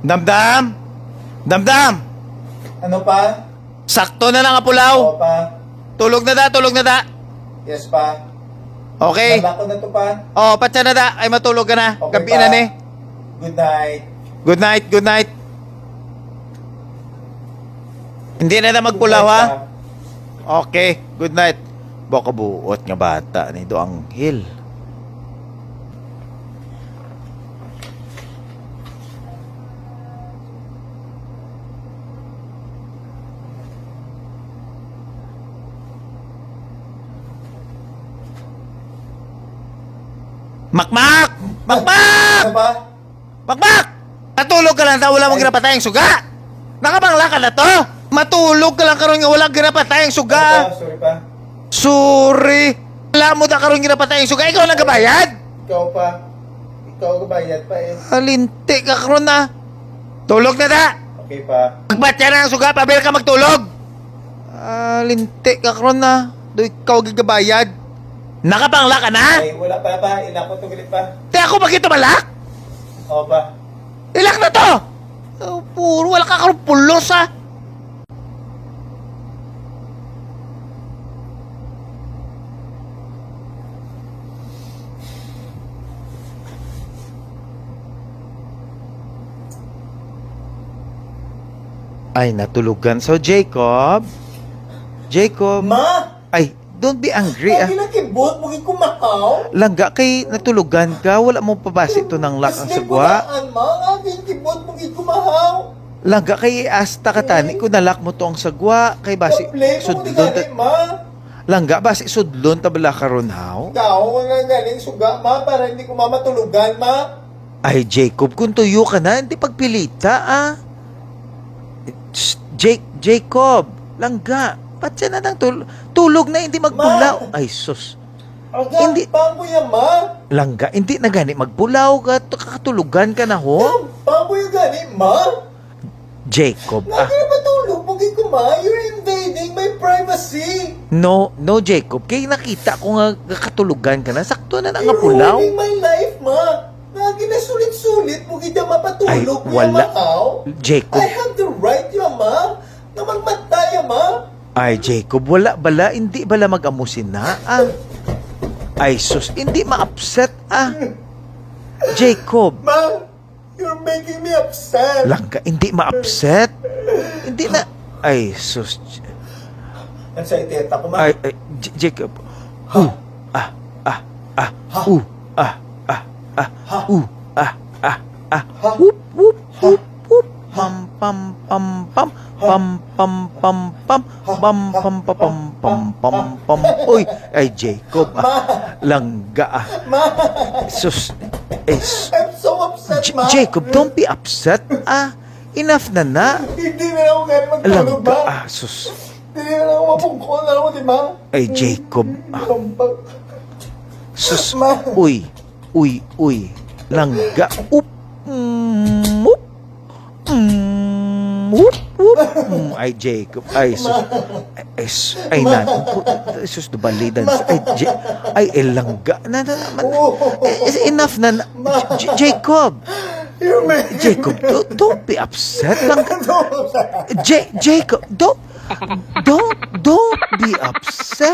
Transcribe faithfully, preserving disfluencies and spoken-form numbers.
Damdam! Damdam! Ano pa? Sakto na lang, Apulaw. Oo, pa. Tulog na da, tulog na da. Yes, pa. Okay. Nalako na to, pa. Oh, patsa na da. Ay, matulog ka na. Okay, gabi pa. Na ni. Good night. Good night, good night. Hindi na na magpulaw, ha? Good night, pa. Okay, good night. Baka buot nga bata ni Do Anghel. Makmak! Makmak! Ano ba? Makmak! Natulog ka lang ta, wala mo ginapatay ang suga. Nakabangla ka na to. Matulog ka lang karon nga wala ginapatay ang suga. Ano pa? Sorry pa. Sorry. Wala mo da karon ginapatay ang suga. Ikaw nagabayad. Ikaw pa. Ikaw gabayad pa eh. Alinti ka karon na. Tulog na da. Okay pa. Magbatya na ang suga, pabil ka magtulog. Alinti ka karon na. Do ikaw gigabayad. Nakabangla ka na? Ay, wala pa pa. Ilak ko to galit pa. Te, ako ba kita malak? Oo pa. Ilak na to! Oh, puro wala ka karon pulos, ha? Ay, natulugan. So, Jacob? Jacob? Ma! Ay, don't be angry, ah. Lagi na kibot mo gid kumahaw. Langga kay natulugan ka, wala mo pabasi to nang lock ang sagwa. Mas may bulaan, ma. Lagi kibot mo gid kumahaw. Langga kay asta ka tani ko nalak mo to ang sagwa, kay basi sudlon ta. Problema mo di gani, ma. Langga, basi sudlon ta bala karon, haw? Ikaw, nga galing suga, ma, para hindi ko mamatulugan, ma. Ay, Jacob, kung tuyo ka na, hindi pagpilita, ah. Shh, Jake, Jacob, langga. Patsa na lang tul-, tulog na, hindi magbulaw. Ma! Ay, sus. Aga, hindi. Bago yan, ma. Langga, hindi na gani magbulaw. Kat-, kakatulugan ka na, ho? Bago yan gani, ma. Jacob, ah. Nga, di na matulog, pag ko, ma. You're invading my privacy. No, no, Jacob. Kay nakita ko nga kakatulugan ka na. Sakto na na nga pulaw. You're ruining my life, ma. Nga ginasulit-sulit mo gid ang mapatulog. Ay, wala. Jacob. I have the right, ya, ma, nga magmatay, ya, ma. Ay, Jacob, wala bala, hindi bala mag-amo sina, ah. Ay, sus, hindi ma-upset, ah. Jacob. Ma, you're making me upset. Langga, hindi ma-upset. Hindi na, ay, sus. Anxiety attack ko, ma. Ay, ay, J-, Jacob. Ha? Uh, ah, ah, ah, ha? Uh, ah, ah, ah, ha? Uh, ah, ah, ah. Ha? Whoop, whoop, ha? Whoop, whoop. Ha? Pam, pam, pam, pam. Ha? Pam, pam, pam, pam. Ha? Pam, ha? Pam, pa, pam, pam, pam, pam. Uy, ay, Jacob, ah. Ma! Langga, ah. Ma! Sus, eh, s-, I'm so upset, J-, ma. Jacob, don't be upset, ah. Enough na na. Hindi na ako gani magtulog, ma. Langga, ah, sus. Dili na lang ako mapungko na ako, di ba? Ay, Jacob. Sus. Ma. Uy. Uy, uy. Langga. Up. Mm, up. Mm, up, up. Mm, ay, Jacob. Ay, sus. Ay, sus. Ay, na. Ay, sus, dubalidan. Ay, J-, ay, eh, langga. Na, na, na, man. Eh, it's enough na, na. J-, J-, Jacob. Jacob, do-, don't be upset. Langga. J-, Jacob, don't, Don't, don't be upset.